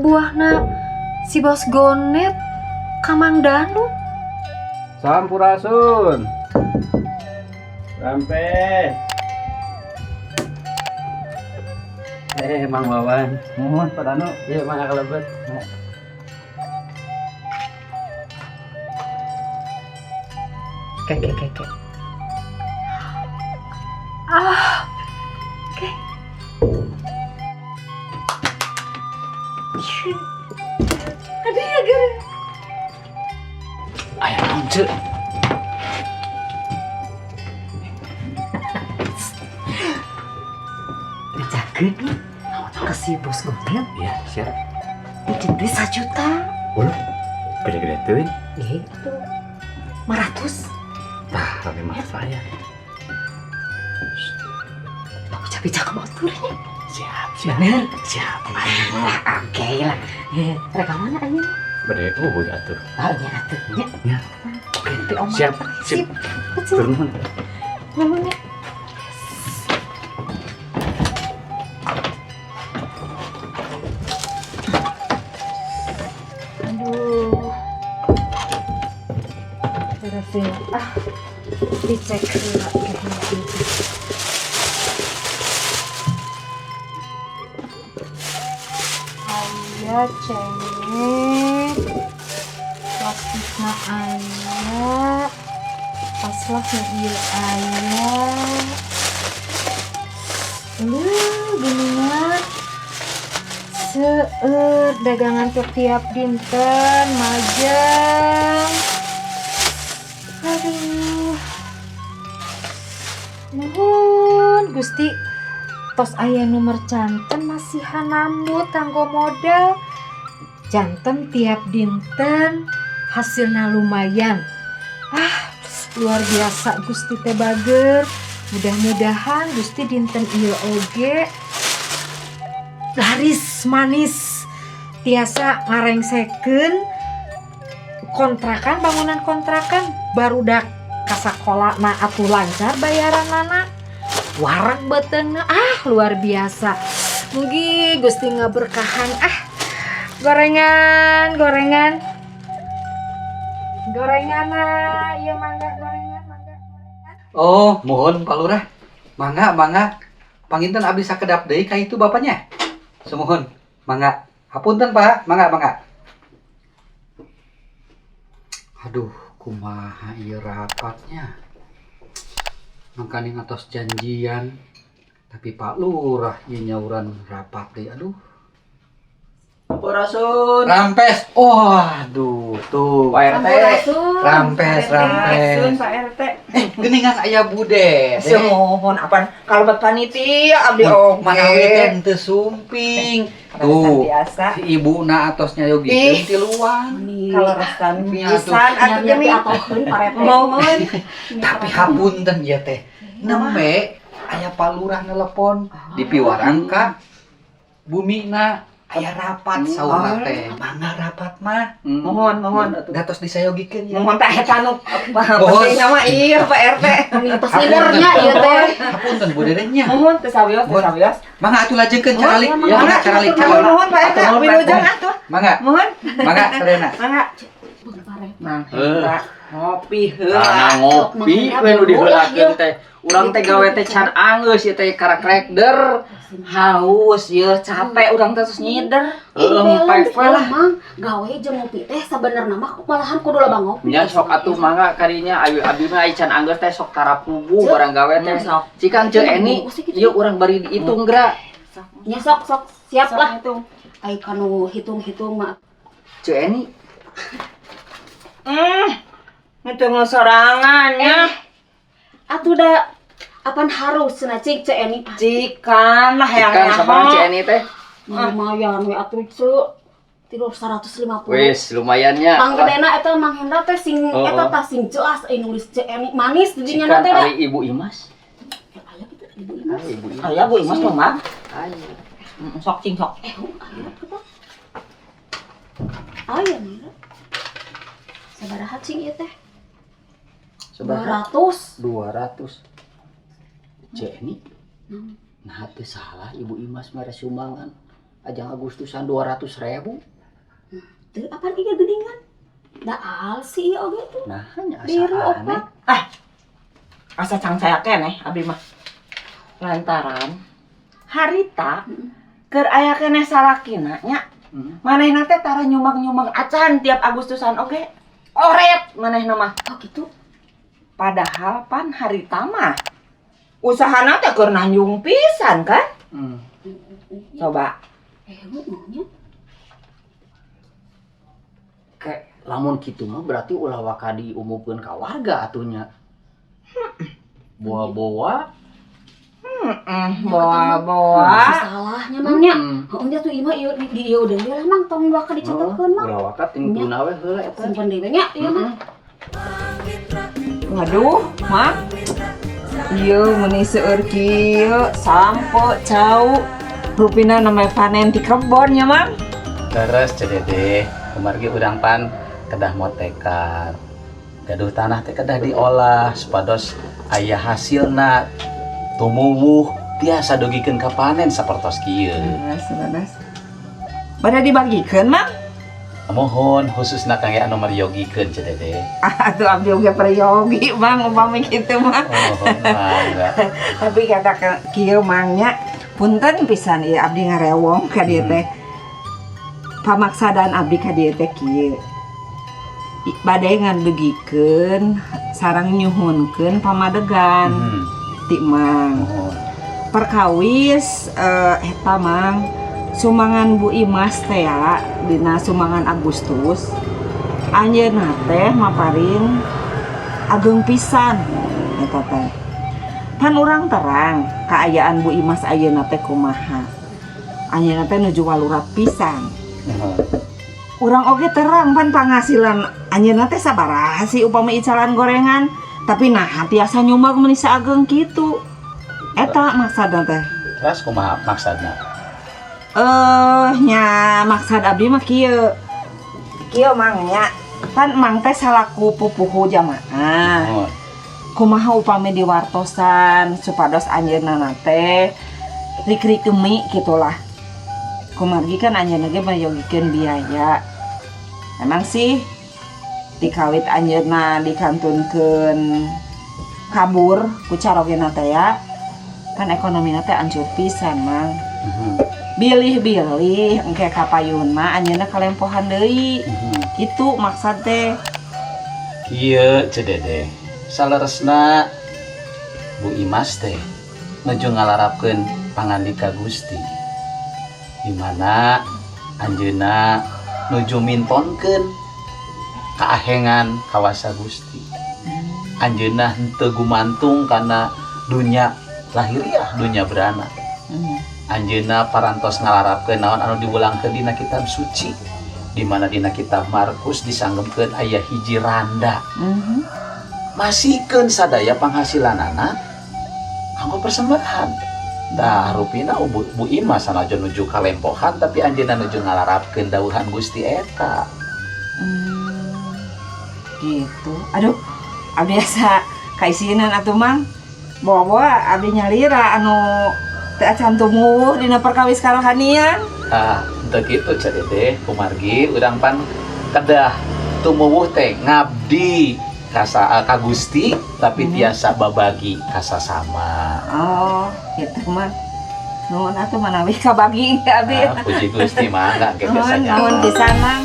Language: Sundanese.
Anak buahna si Bos Gonet ka Mang Danu. Sampurasun. Rampes. Eh, Mang Wawan. Mohon Pak Danu. Iya, mangga kalebet. Oke, oke, oke. Ah, oke. Aduh ya, gara. Aya naon, Ceu? Dijakeun nih ke si Bos Gonet. Iya, siap. Pinjem duit 1 juta. Ulah, gede-gede teuing. Gitu. 500. Tah, rame mah saya. Aku capek cakep motornya. Siap, siap. Bener. Siap. Ah, oke lah. Eh, rek mana aja? Bade eueuh atuh. Oh, nya atuh nya. Ya. Oke, tapi omah. Siap, Sip. sip. Sip. Turun. Nuhun ya. Aduh. Beresin. Ah, dicek heula kayaknya gitu. Aya cengek. Plastikna aya. Paslah nu ieu aya. Geuningan. Seueur dagangan tiap dinten majeng. Aduh. Nuhun Gusti. Tos aya nomor janten masih nambut kanggo modal. Janten tiap dinten hasilna lumayan. Ah, luar biasa Gusti teh bager. Mudah-mudahan Gusti dinten ieu oge laris manis, tiasa ngarengsekeun kontrakan, bangunan kontrakan barudak kasakola na atuh lancar bayaranana, wareg beuteungna. Ah, luar biasa, mugi Gusti ngaberkahan. Ah, gorengan, gorengan, gorengan. Ah, iya, mangga gorengan, mangga gorengan. Oh, mohon Pak Lurah. Mangga, mangga. Panginten abdi sakedap deui ka itu bapaknya. Sumuhun, mangga. Hapunten, Pak. Mangga, mangga. Aduh, kumaha ieu rapatnya. Mangkaning atos janjian. Tapi Pak Lurah ieu nyauran rapat deui. Aduh. Sampurasun. Rampes. Oh, aduh, tuh. Pak RT. Rampes, rampes. Pak RT. Eh, geuningan aya Bude. Sumuhun apaan kalau buat panitia abdi oge. Manawi teh henteu sumping. Tuh, Biasa. si ibuna atos nyayogikeun Ih. tiluan. Kalau resan Nya pisan atuh geuning. Mohon. Tapi hapunten ieu teh. Nembe aya Pak Lurah nelepon di piwarang ka bumina aya rapat saurna teh. Mangga rapat mah. Mohon, mohon atuh. Da tos disayogikeun ya. Mohon tak eta nu penting nama iya Pak RT. Tos leadernya ieu teh. Hapunten Bu Dede nya. Mohon teu sawios, teu sawios. Mangga atuh lajengkeun caralik. Mohon, Mangga caralik. Mohon, Caralik. mohon Pak RT. Mohon, Pak. Wilujeng atuh. Mangga, Mohon. mangga sadayana. Mangga. Mang Eh. ngopi heula. Karena ngopi we nu diheulakeun teh. Urang teh gawe teh can anggeus ieu teh karakrek Haus ieu capek urang teh terus nyider. Heeh, Balance pek we lah. Mang, gawe jeung ngopi teh sabenerna mah malahan kudu loba ngopi. Nya sok atuh mangga kadinya ayu abi mah ai can anggeus teh sok tarapuguh barang gawe teh. Sok. Cikan Ceu Eni, ieu urang bari diitung geura. Nya sok sok siap lah. Itu. Ai kanu hitung-hitung mah. Ceu Eni, Ngitung sorangan ya. Atuh da apan harus cenah cik Ceu Eni pasti. Cikan lah yang cikan sabaraha Ceu Eni teh? Lumayan we atuh Ceu. Tidur 150. Wis, lumayan nya. Panggedena eta Mang Hendra teh sing Oh, eta oh. tah sing jelas euy nulis Ceu Eni manis di dinya Cikan teh da. ari Ibu Imas. Ya, aya kitu Ibu Imas. Ari Ibu Imas. Aya Bu Imas mah mah. Aya. Sok cing sok. Eh, aya kitu. Aya nih. Sabaraha cing ieu teh? Sabaraha? 200. 200. Ceu Eni. Nah, teu salah Ibu Imas mere sumbangan. Ajang Agustusan 200 ribu. Teu apaan ieu geuningan? Da alsi ieu oge tuh. Nah, nya asa Biru aneh. opat. Asa cangcaya keneh abdi mah. Lantaran harita keur aya keneh salakina nya. Manehna teh tara nyumbang-nyumbang acan tiap Agustusan oge. Oret manehna mah. Oh gitu. Padahal pan harita mah usahana teh keur nanjung pisan kan? Hmm. Coba. Eh, heeh nya. Kayak lamun kitu mah berarti ulah waka diumumkeun ka warga atunya. Boa-boa. Heeh, bawa-bawa. Salahnya Mang nya. Hmm. Heeh nya tuh ieu mah ieu di ieu deui lah Mang, tong waka dicetokeun Mang. Ulah waka tingtuna we heula eta. Simpen deui we nya ieu mah. Waduh, Mak. Ieu meuni seueur kieu, sampo, cau. Rupina namanya panen di kebon ya, Mang. Leres, Ceu Dede, kumargi urang pan kedah motekar. Gaduh tanah teh kedah diolah supados aya hasilna, tumuwuh, tiasa dugikeun ka panen sapertos kieu. Leres, leres. Bade dibagikeun, Mang? Mohon, khususna kangge anu meryogikeun, Ceu Dede. Ah, atuh abdi oge peryogi, Mang, upami kitu mah. Oh, mangga. Tapi kata kieu, Mang, nya, punten pisan ieu abdi ngarewong ka dieu teh. Pamaksadan abdi ka dieu teh kieu. Bade ngadugikeun sareng nyuhunkeun pamadegan ti Mang. Mohon. Perkawis eta, Mang, sumbangan Bu Imas teh ya dina sumbangan Agustus anjeunna teh maparin ageng pisan eta teh. Pan urang terang kaayaan Bu Imas ayeuna teh kumaha. Anjeunna teh nuju walurat pisan. Mohon. Urang oge terang pan panghasilan anjeunna teh sabaraha sih upami icalan gorengan, tapi nah tiasa nyumbang meuni saageng kitu. Eta maksudna teh. Terus kumaha maksudna? Eh, nya maksud abdi mah kieu. Kieu, Mang, nya. Pan Mang teh salaku pupuhu jamaah. Mohon. Kumaha upami diwartosan supados anjeunna teh rikrik kemi gitulah. Kumargi kan anjeunna ge mayogikeun biaya. Emang sih dikawit anjeunna dikantunkeun kabur ku carogena teh ya. Kan ekonomina teh hancur pisan, Mang. Bilih-bilih engke kapayunna anjeunna kalempohan deui. Gitu maksud teh. Kieu, Ceu Dede. Saleresna Bu Imas teh nuju ngalarapkeun pangandika Gusti. Di mana anjeunna nuju mintonkeun kaahengan kawasa Gusti. Anjeunna henteu gumantung kana dunya lahiriah, dunya berana. Anjeunna parantos ngalarapkeun naon anu diwulangkeun dina kitab suci. Di mana dina kitab Markus disanggemkeun aya hiji randa masihkeun sadaya panghasilanana kanggo persembahan. Dah rupina Bu Imas sanajan nuju kalempohan, tapi anjeunna nuju ngalarapkeun dawuhan Gusti eta. Gitu. Aduh, abdi asa kaisinan atuh, Mang. Bawa-bawa abdi nyalira anu teu acan tumuwuh dina perkawis karohanian. Ah, henteu kitu, Ceu Dede, kumargi urang pan kedah tumuwuh teh ngabdi ka Gusti, tapi tiasa babagi ka sasama. Oh, gitu mah. Nuhun atuh manawi kabagi ka abdi. Ah, puji Gusti, mangga engke Nuhun, biasa. nuhun pisan, Mang.